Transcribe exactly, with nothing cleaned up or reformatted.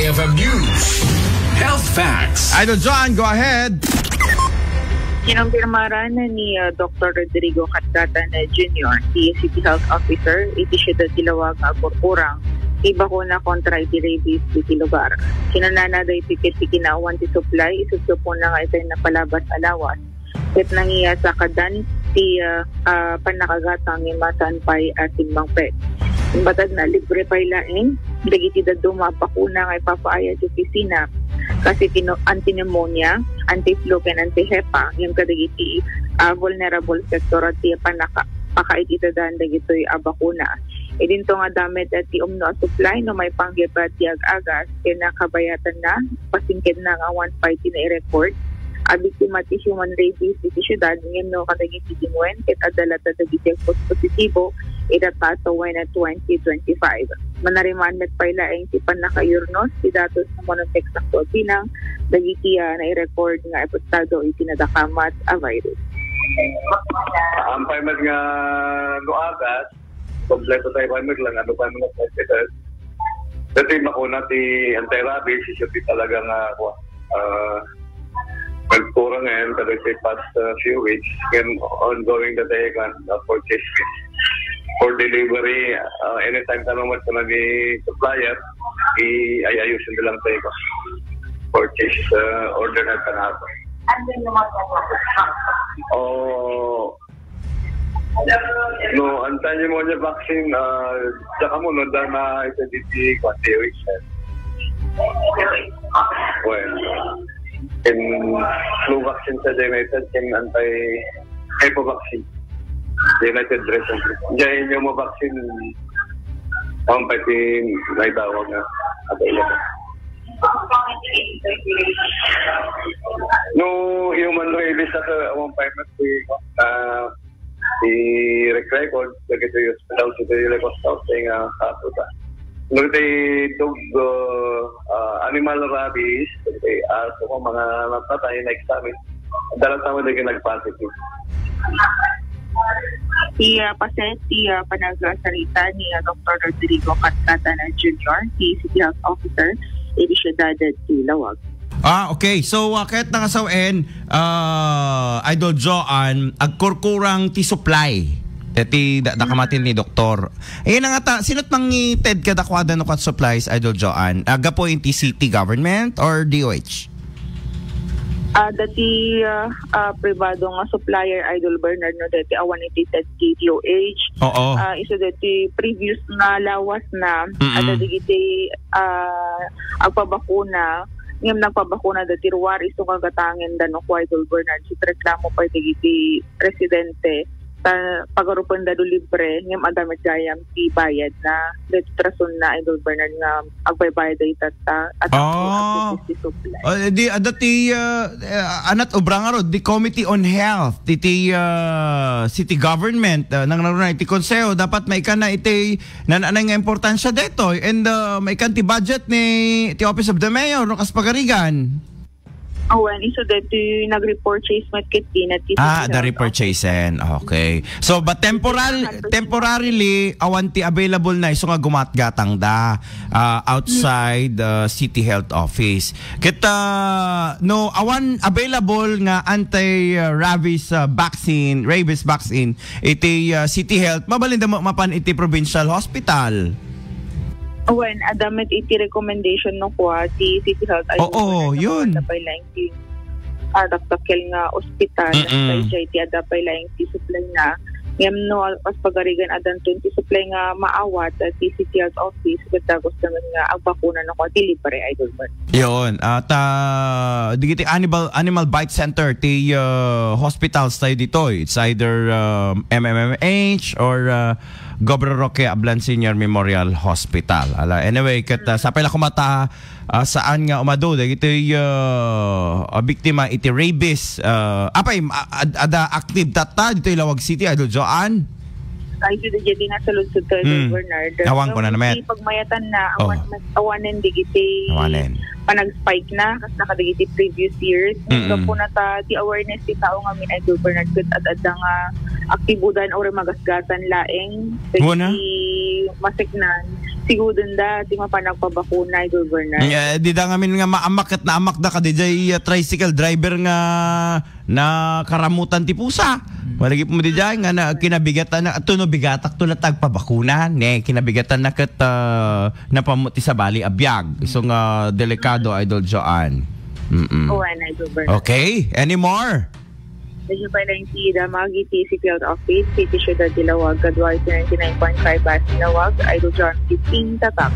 F M News Health Facts. Idol John, go ahead. Kinumpirmaran ni, ah, Doktor Rodrigo Katcatan, ah, Junior, the City Health Officer iti siudad ti Laoag nga agkurkurang ti bakuna kontra iti rabies iti lugar. Kinunana daytoy ket ti kinaawan ti supply, isubsubponna nga itay napalabas a lawas ket nangiasa kaddan ti, ah, ah, pannakagatang nga saan pay a simmangpet. Imbagana, libre pay laeng dagiti dadduma a bakuna nga ipapaayat ti opisina, kas iti no-, anti-pneumonia, anti-flu, ken anti-hepa, ngem kadagiti, ah, vulnerable sector ti pannaka-, pakaititadan dagitoy a bakuna. Idinto nga adda met ti umno a supply no maipanggep ti ag-agas ken nakabayatanna, pasingkedna nga awan pay ti nairecord a biktima ti human rabies iti siudad, ngem no kadagiti dingwen ket adda latta dagiti agpospositibo iti tattao wenno twenty twenty-five. Manarimaan met pay laeng ti pannakayurnos ti datos nga manuntek sakto a bilang dagiti, ah, nairecord nga apektado iti nadakamat a virus. Ampay met nga no agas, kompleto tayo pay met lang, ano pa mga hospital. Dati bakuna ti anti-rabies, isu ti talaga nga, ah, nagkurang ngayon, kada sa past, ah, few weeks, and ongoing na tayo kan, ah, purchase for delivery, ah, anytime ka naman sa naging supplier, i-ayayusin na lang tayo. Purchase, ah, order na tanapon. Ano yung mga Oh, no, anti-pneumonia vaccine, ah, saka mo, no, dahil na ito dito, kwan, theory siya. Well, in flu vaccine sa United, in anti-hypo vaccine. United recently. Diyan yung mga vaccine, ang pati may tawag na available. No human rabies sa, sa one five na si, ah, si Rick Record, lagi sa hospital, si Rick Record, sa hospital nga kaso ta. No, the dog, uh, uh, animal rabies, the aso ko, mga napatay na examine. Dala sa mga naging nag-positive. Ti, ah, paset, ti, ah, panagsarita ni, ah, Doktor Rodrigo Katcatan Junior, ti City Health Officer, iti siudad ti Laoag. Ah, okay. So, ah, ket nangasawen, ah, Idol Joan, agkurkurang ti supply. Ti da, da kamatin ni Doktor. Eh, nangata, sino't mangited kadakuada no kat supplies, Idol Joan? Agapo iti city government or D O H? Ah, dati, ah, ah, pribado nga supplier, Idol Bernard, no, dati awan iti ted ti D O H. Oo. Ah, isu dati previous na lawas na, Mm-mm. Ada digiti, ah, agpabakuna, ngem nagpabakuna dati ruar isu nga gatangen da no, Idol Bernard, so reklamo pay digiti residente, ta pagarupenda do libre, ngem adda met gayam ti bayad na. Daytoy ti rason na, Idol Bernard, nga agbaybayad dayta ta, at Ah. Ako, ti supply. Oh, eh, di, adda ti, ah, eh, anat obra nga rod, di Committee on Health, iti, ah, city government, ah, nang naruna iti konseho, dapat maikan na iti, nan-, anay nga importansya detoy, and, ah, maikan ti budget ni, ti Office of the Mayor, no, kas pagarigan. Awan, isu daytoy nag-repurchase met ket di na ti Ah, city the health repurchase, and okay. So, but temporal-, temporarily, awan ti available na isu nga gumatgatang da, ah, outside, ah, City Health Office. Ket, ah, no, awan available nga anti, ah, rabies, ah, vaccine, rabies vaccine, iti, ah, City Health, mabalin da ma-, mapan iti provincial hospital. Wen, adda met iti recommendation no kua ti City Health. Oo, yun. Adda pay laeng ti, ah, dakdakkel nga ospital. Mm-mm. Kay J T adda pay laeng ti supply na. Ngem no, kas pagarigan addanton ti supply nga maawat, ah, ti City Health Office, ket dagus naman nga agbakuna no kua ti libre, Idol Bert. Yun. At, ah, digiti animal, animal bite center ti, ah, hospitals tayo ditoy. It's either, um, M M M H or, ah, Governor Roque Ablan Senior Memorial Hospital. Ala, anyway, ket, ah, sapay la kumata, ah, saan nga umadu dagitoy, ah, ah, biktima iti rabies. Ah, apay, a-, ad-, ada active tatta ditoy Laoag City, Idol Joan? Ay, dito dyan din nasa lungsod ka, Hmm. Bernard. Awan ko na naman. Pagmayatan na, awan, Oh. Awanen digiti Awanen. Panag-spike na, kas na kadagiti previous years. Mm-mm. Gapu na ta, ti awareness ti tao nga min ay Bernard ket ad-adda nga aktibudan o magasgatan laeng. Wala. Dagiti maseknan. sigudon da ti mapan agpabakuna, Idol Bernard. Eh, di da ngamin nga maamak ket naamak da kadi jay, ah, tricycle driver nga nakaramutan ti pusa. Malagip mo di jay nga na, kinabigatan na, tuno bigatak to la tagpabakuna. Ne, kinabigatan na ket, ah, napammo ti sabali a biag. So nga delikado, Idol Joanne. Mm-mm. Owen, Idol Bernard. Okay, any more? Medyo pa lang ti damag iti C P L office, City Ciudad de Laoag, Kaduay ninety-nine point five Bas Laoag, Idol John fifteen, Tatak.